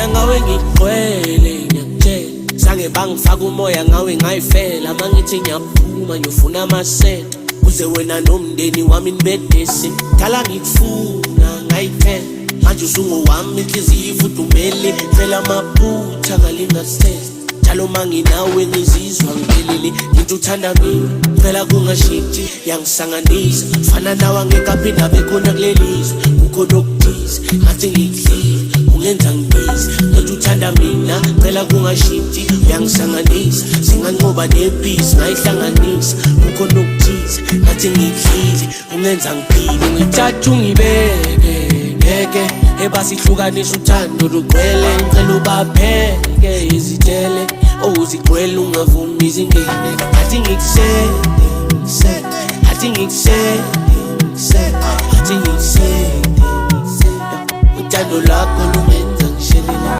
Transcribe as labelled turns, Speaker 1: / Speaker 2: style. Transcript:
Speaker 1: Ngawe ngigcwele, ngiyakutshela, zange bangifaka umoya ngawe ngayifela. Mangithi ngiyaphuma ngiyofuna amasente kuze wena nomndeni wami nibedese. Dala ngikufuna ngayithela, manje usungowami, inhliziyo ifudumele. Cela amaphutha ngalingasese njalo manginawe ngizizwa ngiphelele. Ngithi uthanda mina, cela kungashintshi, yangisanganisa fana nawe angeke aphinde abe khona kulelizwe. Kukhona okuthize ngathi ngikudlile ungenza ngibize. Ngithi uthanda mina, cela kungashintshi, uyangisanganisa, singanqoba nebhizi ngayihlanganisa. Kukhona okuthize ngathi ngikudlile ungenza ngiphile. Ngithatha ungibeke, ngeke ebasihlukanisa, uthando lugcwele. Ngicela ubapheke izitshele owuzigcwele, ungavumi izingene. Athi ngikusende, ngikusende, athi ngikusende, ngikusende, athi ngikusende, ngikusende. Uthando lwakho lungenza